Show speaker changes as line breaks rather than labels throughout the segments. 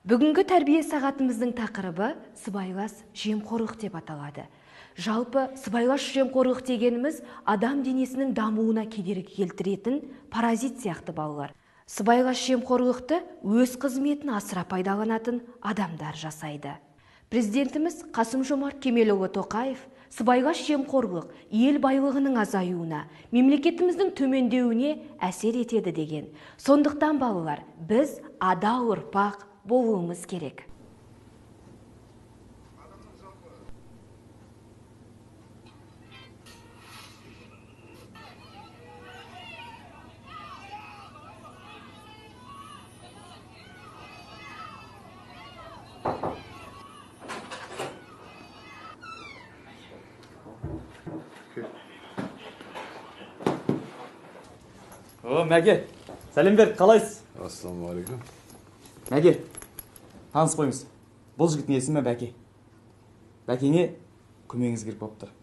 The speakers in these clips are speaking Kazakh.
Бүгінгі тәрбие сағатымыздың тақырыбы сыбайлас жемқорлық деп аталады. Жалпы сыбайлас жемқорлық дегеніміз адам денесінің дамуына кедергі келтіретін паразит сияқты балалар. Сыбайлас жемқорлықты өз қызметін асыра пайдаланатын адамдар жасайды. Президентіміз Қасым-Жомарт Кемелұлы Тоқаев сыбайлас жемқорлық ел байлығының азаюына, мемлекетіміздің төмендеуіне әсер етеді деген. Сондықтан балалар, біз адал ұрпақ болуымыз керек.
О, Мәке, сәлем берді, қалайсыз?
Ассалаумағалейкум.
Мәке, таныс қойыңыз. Бұл жігіттің есімі Бәке. Бәкеңе көмегіңіз керек болып тұр.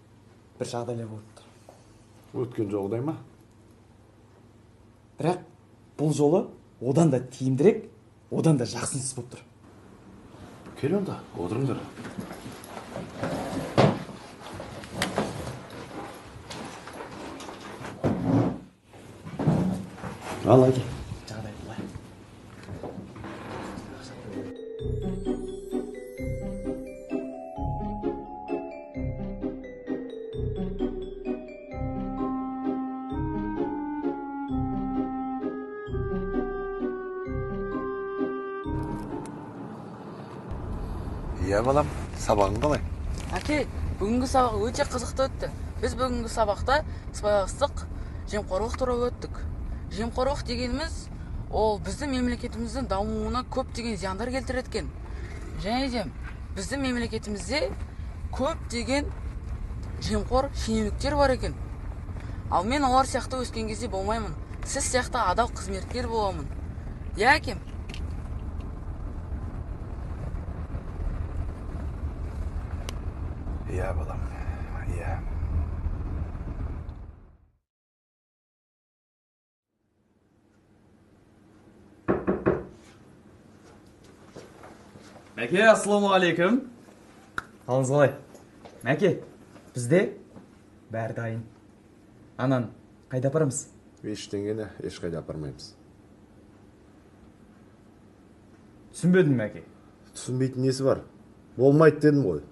Бір жағдайлар болып тұр.
Өткен жолғыдай ма?
Бірақ бұл жолы одан да тиімдірек, одан да жақсынсыз болып тұр.
Кел онда, отырыңдар.
Ал, әке, жағдай былай.
Иә, балам, сабағың қалай?
Әке, бүгінгі сабақ өте қызықты өтті. Біз бүгінгі сабақта сыбайластық жемқорлық туралы өттік. Жемқорлық дегеніміз ол біздің мемлекетіміздің дамуына көптеген зияндар келтіреді екен. Және де біздің мемлекетімізде көптеген жемқор шенеуніктер бар екен. Ал мен олар сияқты өскен кезде болмаймын. Сіз сияқты адал қызметкер боламын. Иә, әкем?
Иә, балам, иә.
Мәке, ассалаумағалейкум. Қалыңыз қалай? Мәке, бізде бәрі дайын. Анан қайда апарамыз?
Ештеңені ешқайда апармаймыз.
Түсінбедім, Мәке.
Түсінбейтін несі бар? Болмайды дедім ғой.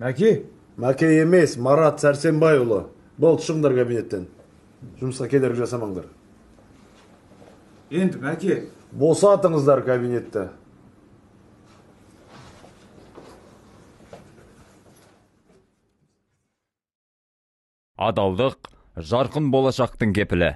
Мәке?
Мәке емес, Марат Сәрсенбайұлы. Болды, шығыңдар кабинеттен. Жұмысқа кедергі жасамаңдар.
Енді, Мәке.
Босатыңыздар кабинетті.
Адалдық, жарқын болашақтың кепілі.